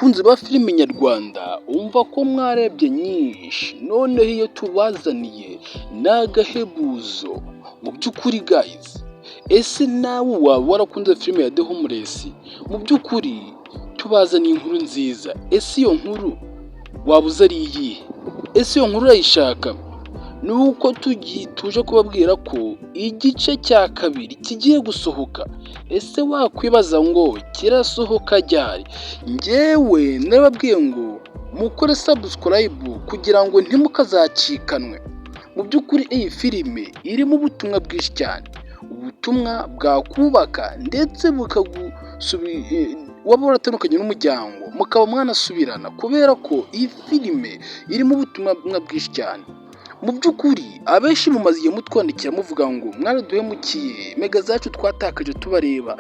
Bakunzi ba filime nyarwanda, umva ko mwarebye nyinshi, noneho iyo tubazaniye ni agahebuzo. Mu by'ukuri guys, ese nawe waba warakunze filime ya The Homeless? Mu by'ukuri tubazaniye inkuru nziza. Ese iyo nkuru waba uzi ari iyihe? Ese iyo nkuru urayishaka? Ni uko tuje kubabwira ko igice cya kabiri kigiye gusohoka. Ese wakwibaza ngo kirasohoka ryari? Njyewe narababwiye ngo mukore subscribe kugira ngo ntimukazacikanwe. Mu by'ukuri iyi filime irimo ubutumwa bwinshi cyane, ubutumwa bwakubaka ndetse waba waratandukanye n'umuryango mukaba mwanasubirana, kubera ko iyi filime irimo ubutumwa bwinshi cyane. Mu by'ukuri abenshi mumaze igihe mutwandikira muvuga ngo mwaraduhemukiye, mega zacu twatakaje tubareba,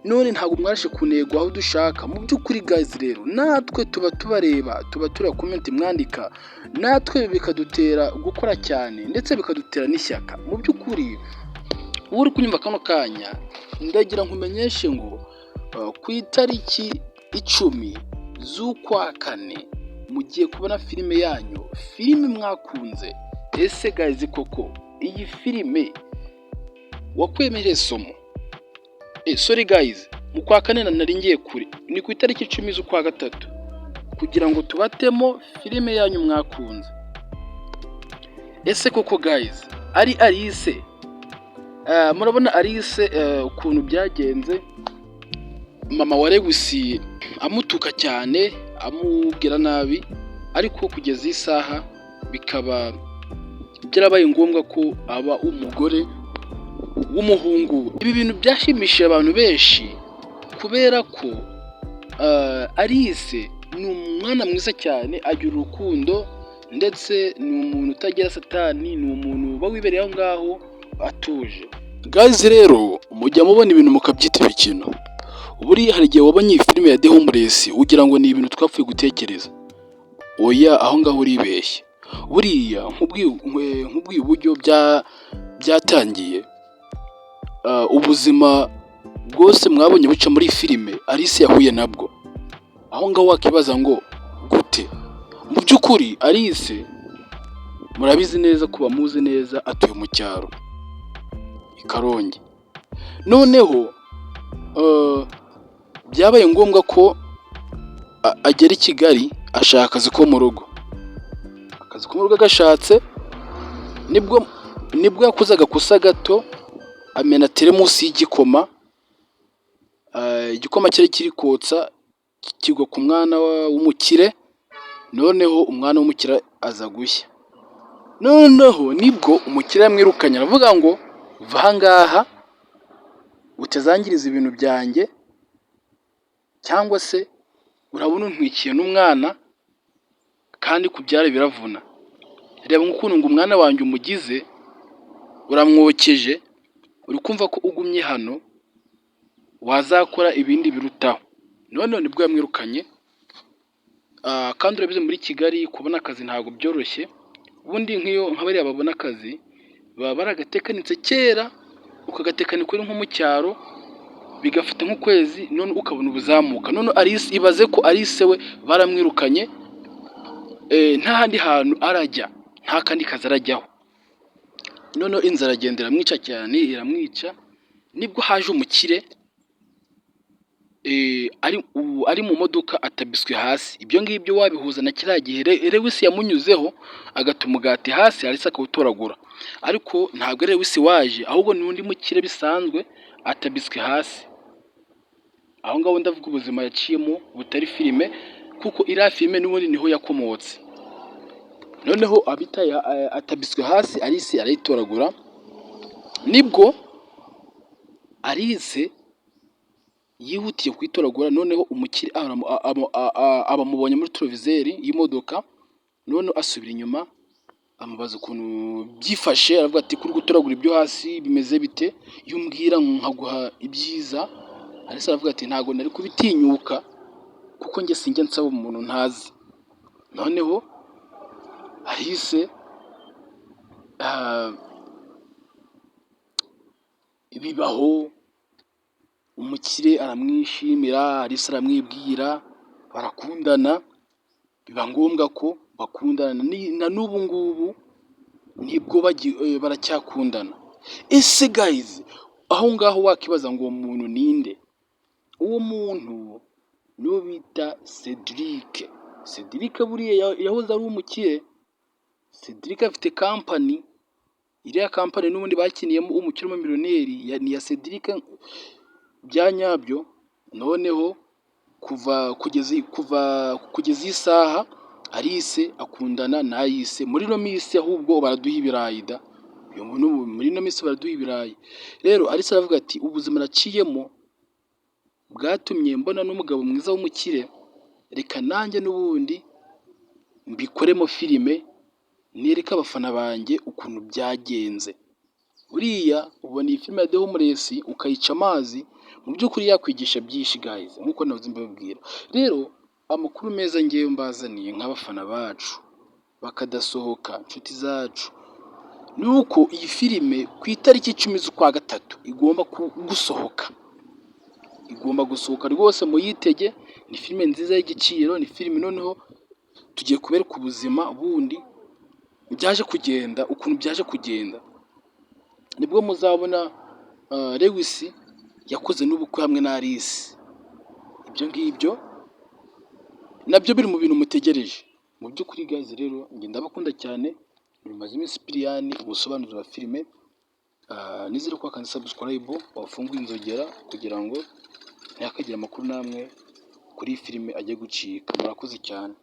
none ntabwo mwarashe ku ntego aho dushaka. Mu by'ukuri guys rero, natwe tuba tubareba, tuba tureba comment mwandika, natwe bikadutera gukora cyane ndetse bikadutera n'ishyaka. Mu by'ukuri wowe uri kunyumva kano kanya, ndagira nkumenyeshe ngo ku itariki 10 z'ukwa kane mugiye kubona filime yanyu, filime mwakunze. Ese guys koko iyi filime wakuyemo irihe somo? Sorry guys, mu kwa kane nari ngiye kure, ni ku itariki 10 z'ukwa gatatu kugira ngo tubatemo filime yanyu mwakunze. Ese koko guys, ari Alice, murabona Alice ukuntu byagenze, mama wa Lewis amutuka cyane, amubwira nabi, ariko kugeza iyi saha bikaba byarabaye ngombwa ko aba umugore w'umuhungu we. Ibi bintu byashimishije abantu benshi kubera ko Alice ni umwana mwiza cyane, agira urukundo ndetse ni umuntu utagira satani, ni umuntu uba wibereye aho ngaho atuje. Guys rero, mujya mubona ibintu mukabyita imikino. Buriya hari igihe wabonye iyi filime ya The Homeless ugira ngo ni ibintu twapfuye gutekereza. Oya, aho ngaho uribeshya. Buriya nkubwiye uburyo byatangiye, ubuzima bwose mwabonye buca muri iyi filime, Alice yahuye nabwo. Aho ngaho wakibaza ngo gute? Mu by'ukuri Alice murabizi neza ko bamuzi neza, atuye mu cyaro i Karongi. Noneho byabaye ngombwa ko agera i Kigali ashaka akazi ko mu rugo. Akazi ko mu rugo agashatse, nibwo yakoze agakosa gato, amena teremusi y'igikoma, igikoma cyari kiri kotsa kigwa ku mwana w'umukire, noneho umwana w'umukire aza gushya. Noneho nibwo umukire yamwirukanye, aravuga ngo va aha ngaha utazangiriza ibintu byanjye, cyangwa se urabona untwikiye n'umwana kandi kubyara biravuna. Reba nk'ukuntu ngo umwana wanjye umugize, uramwokeje, uri kumva ko ugumye hano wazakora ibindi birutaho. Noneho nibwo yamwirukanye, kandi urabizi muri Kigali kubona akazi ntabwo byoroshye, ubundi nk'iyo nka bariya babona akazi baba baragatekanitse kera, ukagatekinika uri nko mu cyaro bigafata nk'ukwezi, none ukabona ubuzamuka. None Alice, ibaze ko Alice we baramwirukanye, nta handi hantu arajya, nta kandi kazi arajyaho. Noneho inzara iragenda iramwica cyane, iramwica, nibwo haje umukire ari mu modoka atabiswe hasi. Ibyo ngibyo wabihuza na kiriya gihe Lewis yamunyuzeho agata umugati hasi, Alice akawutoragura, ariko ntabwo ari Lewis waje, ahubwo ni undi mukire bisanzwe atabiswe hasi. Aho ngaho ndavuga ubuzima yaciyemo butari filime, kuko iriya filime n'ubundi niho yakomotse. Noneho abitaye atabiswe hasi, Alice arayitoragura, nibwo Alice yihutiye kuyitoragura, noneho umukire abamubonye muri rétroviseur y'imodoka, noneho asubira inyuma amubaza ukuntu byifashe, aravuga ati kuri gutoragura ibyo hasi bimeze bite? Iyo umbwira nkaguha ibyiza. Alice aravuga ati ntabwo nari kubitinyuka kuko njye sinjya nsaba umuntu ntazi. Noneho Alice bibaho, umukire aramwishimira, Alice aramwibwira. Barakundana, biba ngombwa ko bakundana, na n'ubu ngubu nibwo baracyakundana. Ese guys, aho ngaho wakibaza ngo uwo muntu ninde? Uwo muntu niwo bita Cedric. Cedric buriya yahoze ari umukire. Cedric afite company, iriya company n'ubundi bakiniyemo Umukire w'Umumiliyoneri ni iya Cedric bya nyabyo. Noneho kuva kugeza iyi saha Alice akundana na Alice. Muri ino minsi ahubwo baraduha ibirayi da, muri ino minsi baraduha ibirayi. Rero Alice aravuga ati: "Ubuzima naciyemo bwatumye mbona n'umugabo mwiza w'umukire, reka nanjye n'ubundi mbikoremo filime, nereke abafana banjye ukuntu byagenze." Buriya ubona iyi filime ya The Homeless ukayica amazi, mu by'ukuri yakwigisha byinshi guys, nk'uko nahoze mbibabwira. Rero amakuru meza ngewe mbazaniye nk'abafana bacu bakadasohoka, inshuti zacu, ni uko iyi filime ku itariki 10 z'ukwa gatatu igomba gusohoka, igomba gusohoka rwose, muyitege. Ni filime nziza y'igiciro, ni filime noneho tugiye kubereka ubuzima bundi byaje kugenda, ukuntu byaje kugenda. Nibwo muzabona Lewis yakoze n'ubukwe hamwe na Alice. Ibyo ngibyo nabyo biri mu bintu mutegereje. Mu by'ukuri guys, rero njye ndabakunda cyane, bimaze iminsi Piriyani, umusobanuzi wa filime. Nizere ko wakanze subscribe, wafunguye inzogera kugira ngo ntihakagire amakuru n'amwe kuri iyi filime ajya gucika. Murakoze cyane.